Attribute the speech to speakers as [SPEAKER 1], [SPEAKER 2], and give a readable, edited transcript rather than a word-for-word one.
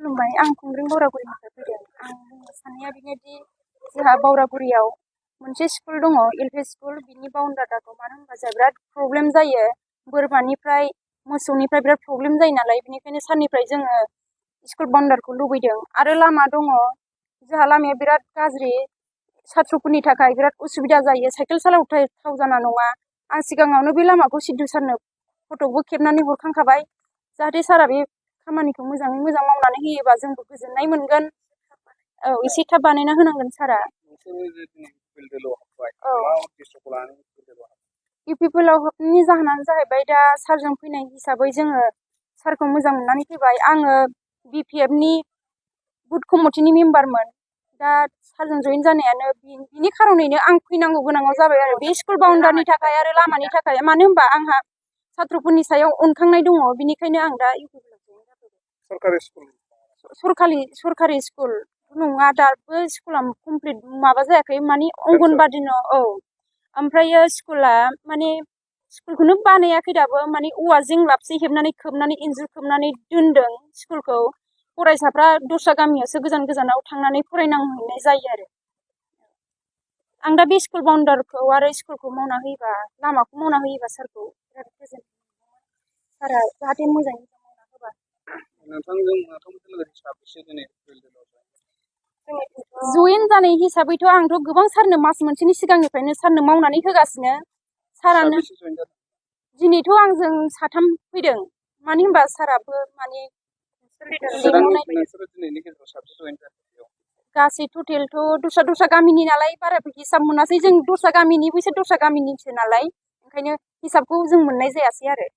[SPEAKER 1] खुलुमबाय आं खुंग्रिं बावरागुरिनिफ्राय फैदों। आं बुंनो साननाया बेनोदि जोंहा बावरागुरियाव मोनसे स्कुल दङ एलपि स्कुल बिनि बाउन्डारिखौ मानो होनबा जोंहा बिराद प्रब्लेम जायो बोरमानिफ्राय मोसौनिफ्राय बिराद प्रब्लेम जायो नालाय बेनिखायनो सारनिफ्राय जोङो स्कुल बाउन्डारिखौ लुबैदों आरो लामा दङ जोंहा लामाया बिराद गाज्रि साथ्र'फोरनि थाखाय बिराद उसुबिदा जायो साइकेल सालावथाव जाना नङा आं सिगाङावनो बे लामाखौ सिद्धु सारनो फट'बो खेबनानै हरखांखाबाय जाहाथे सारा बे खामानिखौ मोजाङै मोजां मावनानै होयोबा जोंबो गोजोननाय मोनगोन। औ एसे थाब बानायना होनांगोन सारा। औ इउपिपिएलआव हाबनायनि जाहोनानो जाहैबाय दा सारजों फैनाय हिसाबै जोङो सारखौ मोजां मोननानै फैबाय। आङो बिपिएफनि बुथ कमिटिनि मेम्बारमोन दा सारजों जइन जानायानो बिनि खार'नैनो आं फैनांगौ गोनाङाव जाबाय आरो बे स्कुल बाउन्डारिनि थाखाय आरो लामानि थाखाय मानो होनबा आंहा साथ्र'फोरनि सायाव अनखांनाय दङ बिनिखायनो आं दा इउपिपिएलआव सरकारि स्कुल नङा दाबो स्कुला कमप्लिट माबा जायाखै माने अंगनबादि औ ओमफ्रायो स्कुला माने स्कुलखौनो बानायाखै दाबो माने औवा जेंलाबसे हेबनानै खोबनानै इन्जुर खोबनानै दोनदों स्कुलखौ फरायसाफ्रा दस्रा गामियावसो गोजान गोजानाव थांनानै फरायनांहैनाय जायो आरो आं दा बे स्कुल बाउन्डारिखौ आरो स्कुलखौ मावना होयोबा लामाखौ मावना होयोबा सारखौ बिराद गोजोन सारा जाहाथे मोजाङै मावना होबा जयेन जानाय हिसाबैथ' आंथ' गोबां सारनो मास मोनसेनि सिगांनिफ्रायनो सारनो मावनानै होगासिनो सारानो दिनैथ' आंजों साथाम फैदों मानो होनबा साराबो माने गासै टटेलथ' दस्रा गामिनि नालाय बारा हिसाब मोनासै जों दस्रा गामिनि बैसोर दस्रा गामिनिसो नालाय ओंखायनो हिसाबखौ जों मोननाय जायासै आरो